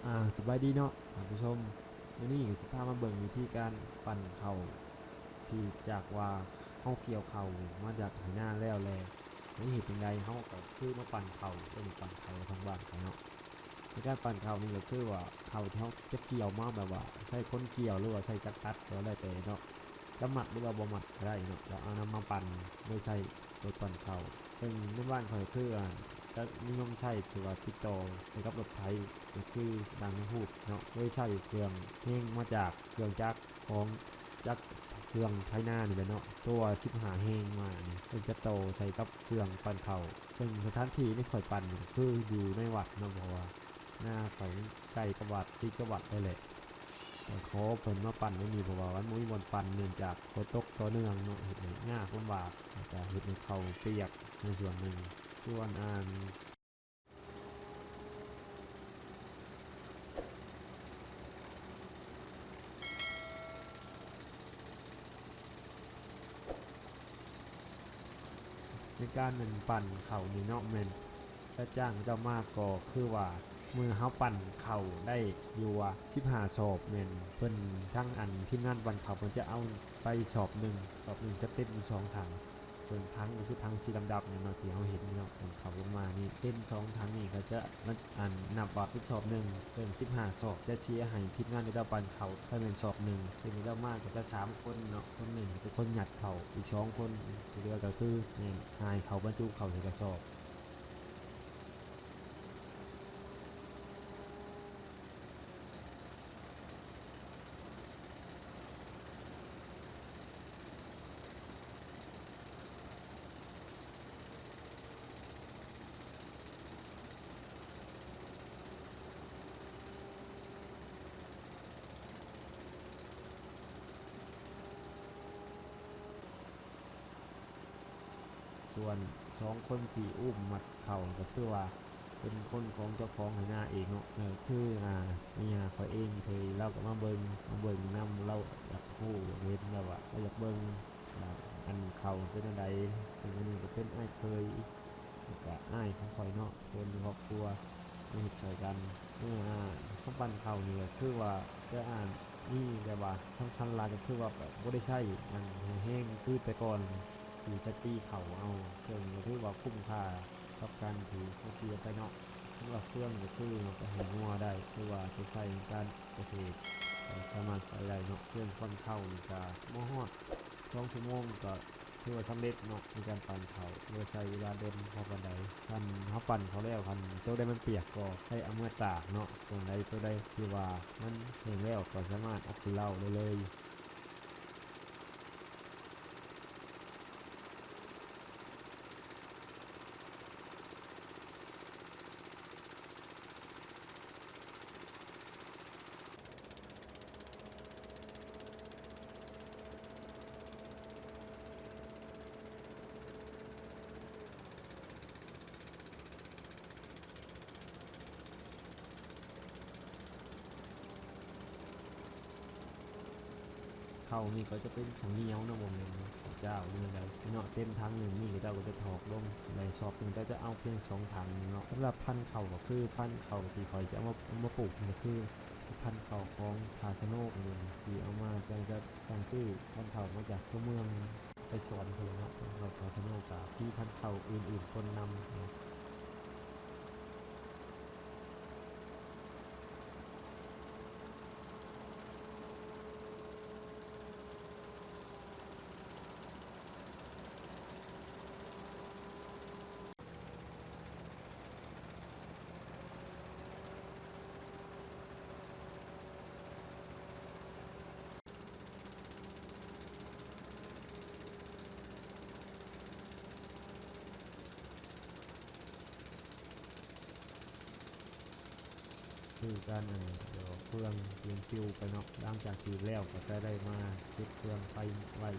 ອາ ສະບາຍດີເນາະທ່ານຜູ້ຊົມ, ມື້ນີ້ກໍຊິພາມາເບິ່ງວິທີການປັ່ນເຂົ້າ ທີ່ຈາກວ່າເຮົາກ່ຽວເຂົ້າມາຈາກໄຖນາແລ້ວ ແລະ ເຮົາເຮັດຈັ່ງໃດ ເຮົາກໍຄືມາປັ່ນເຂົ້າ, ເອີ້ນວ່າປັ່ນເຂົ້າທາງບ້ານຂ້ອຍເນາະ. ໃນການປັ່ນເຂົ້ານີ້ກໍຄືວ່າເຂົ້າທີ່ເຮົາຈະກ່ຽວມາ ແບບວ່າໃຊ້ຄົນກ່ຽວ ຫຼືວ່າໃຊ້ຈັກຕັດກໍແລ້ວແຕ່ເນາະ, ຈະມັດ ຫຼືວ່າບໍ່ມັດກໍໄດ້ເນາະ, ແລ້ວເອົານຳມາປັ່ນໂດຍໃຊ້ ລົດປັ່ນເຂົ້າ, ເຊິ່ງໃນບ້ານຂ້ອຍຄື ອາ ຈະນິຍົມໃຊ້ທີ່ວ່າຕິດຕໍ່ໃສ່ກັບລົດໄຖ ກໍຄືດັ່ງໃນຮູບເນາະ, ໂດຍໃຊ້ເຄື່ອງແຮງມາຈາກເຄື່ອງຈັກຂອງຈັກເຄື່ອງໄຖນານີ້ແຫຼະເນາະ, ຕົວສິບຫ້າແຮງມານີ້ ເພິ່ນຈະຕໍ່ໃສ່ກັບເຄື່ອງປັ່ນເຂົ້າ. ເຊິ່ງສະຖານທີ່ທີ່ຂ້ອຍປັ່ນກໍຄືຢູ່ໃນວັດເນາະ, ເພາະວ່ານາຂ້ອຍມັນໃກ້ກັບວັດ ຕິດກັບວັດເລີຍແຫຼະ. ກໍຂໍເພິ່ນມາປັ່ນໃນນີ້ ເພາະວ່າມັນບໍ່ມີບ່ອນປັ່ນ ເນື່ອງຈາກຝົນຕົກຕໍ່ເນື່ອງເນາະ, ເຮັດໃຫ້ຍາກລຳບາກ ແລ້ວກໍເຮັດໃຫ້ເຂົ້າປຽກໃນສ່ວນໜຶ່ງ. ສ່ວນອັນ ໃນການນັ້ນປັ່ນເຂົ້ານີ້ເນາະ ແມ່ນຈະຈ້າງເຂົາເຈົ້າມາ ກໍຄືວ່າເມື່ອເຮົາປັ່ນເຂົ້າໄດ້ຢູ່ວ່າສິບຫ້າສອບ ແມ່ນເພິ່ນ ທາງອັນທີມງານປັ່ນເຂົ້າເພິ່ນຈະເອົາໄປສອບໜຶ່ງ, ສອບໜຶ່ງຈະເຕັມຢູ່ສອງຖັງ. ສ່ວນຖັງກໍຄືຖັງສີດຳໆນີ້ເນາະ ທີ່ເຮົາເຫັນນີ້ເນາະ, ເຂົ້າລົງມານີ້ເຕັມສອງຖັງນີ້ ເຂົາຈະມາ ອັນ ນັບວ່າເປັນສອບໜຶ່ງ, ເຊິ່ງສິບຫ້າສອບຈະເສຍໃຫ້ທີມງານທີ່ເຈົ້າປັ່ນເຂົ້າໄປແມ່ນສອບໜຶ່ງ, ເຊິ່ງເຈົ້າມາກໍຈະສາມຄົນເນາະ, ຄົນໜຶ່ງເປັນຄົນຍັດເຂົ້າ, ອີກສອງຄົນທີ່ເຫຼືອກໍຄືແມ່ນຫາຍເຂົ້າ ບັນຈຸເຂົ້າໃສ່ກະສອບ. ສ່ວນສອງຄົນທີ່ອຸ້ມມັດເຂົ້າ ກໍຄືວ່າເປັນຄົນຂອງເຈົ້າຂອງໄຮ່ນາເອງເນາະ, ກໍຄື ອາ ເມຍຂ້ອຍເອງ ເທີຍລາວກໍມາເບິ່ງ, ມາເບິ່ງນຳ, ລາວຢາກຮູ້ຢາກເຫັນ ແບບວ່າລາວຢາກເບິ່ງວ່າ ອັນ ເຂົ້າເປັນແນວໃດ. ເຊິ່ງອັນນີ້ກໍເປັນອ້າຍເຂີຍ ແລ້ວກະອ້າຍຂອງຂ້ອຍເນາະ, ຄົນໃນຄອບຄົວມາເຮັດຊ່ອຍກັນ. ເມື່ອ ອາ ເຮົາປັ່ນເຂົ້ານີ້ກໍຄືວ່າຈະ ອາ ມີແບບວ່າສຳຄັນຫຼາຍ ກໍຄືວ່າແບບບໍ່ໄດ້ໃຊ້ ອັນ ແຮງຄືແຕ່ກ່ອນທີ່ຈະຕີເຂົ້າເອົາ, ເຊິ່ງກໍຖືວ່າຄຸ້ມຄ່າກັບການທີ່ເຮົາເສຍໄປເນາະ. ສຳລັບເຟືອງກໍຄືເອົາໄປໃຫ້ງົວໄດ້ ຫຼືວ່າຈະໃຊ້ໃນການກະເສດກໍສາມາດໃຊ້ໄດ້ເນາະ. ເລື່ອງປ້ອນເຂົ້ານີ້ກໍບໍ່ຮອດສອງຊົ່ວໂມງ ກໍ ຖືວ່າສຳເລັດເນາະ ໃນການປັ່ນເຂົ້າ, ບໍ່ໃຊ້ເວລາດົນພໍປານໃດ. ຄັນເຮົາປັ່ນເຂົ້າແລ້ວ ຄັນໂຕໃດມັນປຽກກໍໃຫ້ເອົາເມືອຕາກເນາະ, ສ່ວນໃດໂຕໃດທີ່ວ່າມັນແຫ້ງແລ້ວ ກໍສາມາດເອົາຂຶ້ນເລົ້າໄດ້ເລີຍ. ເຂົ້ານີ້ກໍຈະເປັນເຂົ້າໜຽວເນາະ, ບໍ່ແມ່ນເຂົ້າຈ້າວຫຼືແນວໃດເນາະ. ເຕັມຖັງໜຶ່ງນີ້ ເຂົາເຈົ້າກໍຈະຖອກລົງໄດ້ສອບໜຶ່ງ, ແຕ່ຈະເອົາພຽງສອງຖັງເນາະ. ສຳລັບພັນເຂົ້າກໍຄືພັນເຂົ້າທີ່ຂ້ອຍຈະເອົາມາ ເອົາມາປູກນີ້ ກໍຄືພັນເຂົ້າຂອງທ່າສະໂນ ທີ່ເອົາມາຈາກ ຈາກສັ່ງຊື້ພັນເຂົ້າມາຈາກຕົວເມືອງ ໄປສອນພຸ້ນແຫຼະເນາະ. ພັນເຂົ້າທ່າສະໂນກະມີພັນເຂົ້າອື່ນໆປົນນຳເນາະ. ຄືການ ອັນ ດອກເຟືອງ ເຟືອງປິວໄປເນາະ. ຫຼັງຈາກຈີດແລ້ວກໍຈະໄດ້ມາເກັບເຟືອງໄປໄວ້.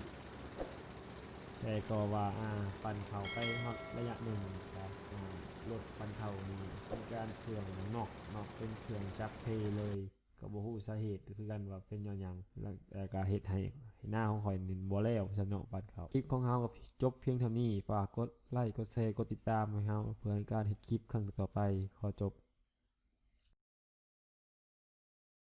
ແຕ່ກໍວ່າ ອາ ປັ່ນເຂົ້າໄປຮອດໄລຍະໜຶ່ງ ກໍ ອາ ລົດປັ່ນເຂົ້ານີ້ມີການເຄື່ອງນອກເນາະ, ເປັນເຄື່ອງຈັກເພເລີຍ. ກໍບໍ່ຮູ້ສາເຫດຄືກັນວ່າເປັນຍ້ອນຫຍັງ ແລ້ວ ແລ້ວກໍເຮັດໃຫ້ໄຮ່ນາຂອງຂ້ອຍນີ້ບໍ່ແລ້ວຊັ້ນເນາະ ບາດເຂົ້າ. ຄລິບຂອງເຮົາກໍຈົບພຽງເທົ່ານີ້. ຝາກກົດໄລ ກົດແຊ ກົດຕິດຕາມໃຫ້ເຮົາ ເພື່ອໃຫ້ການເຮັດຄລິບຄັ້ງຕໍ່ໄປ. ຂໍຈົບ.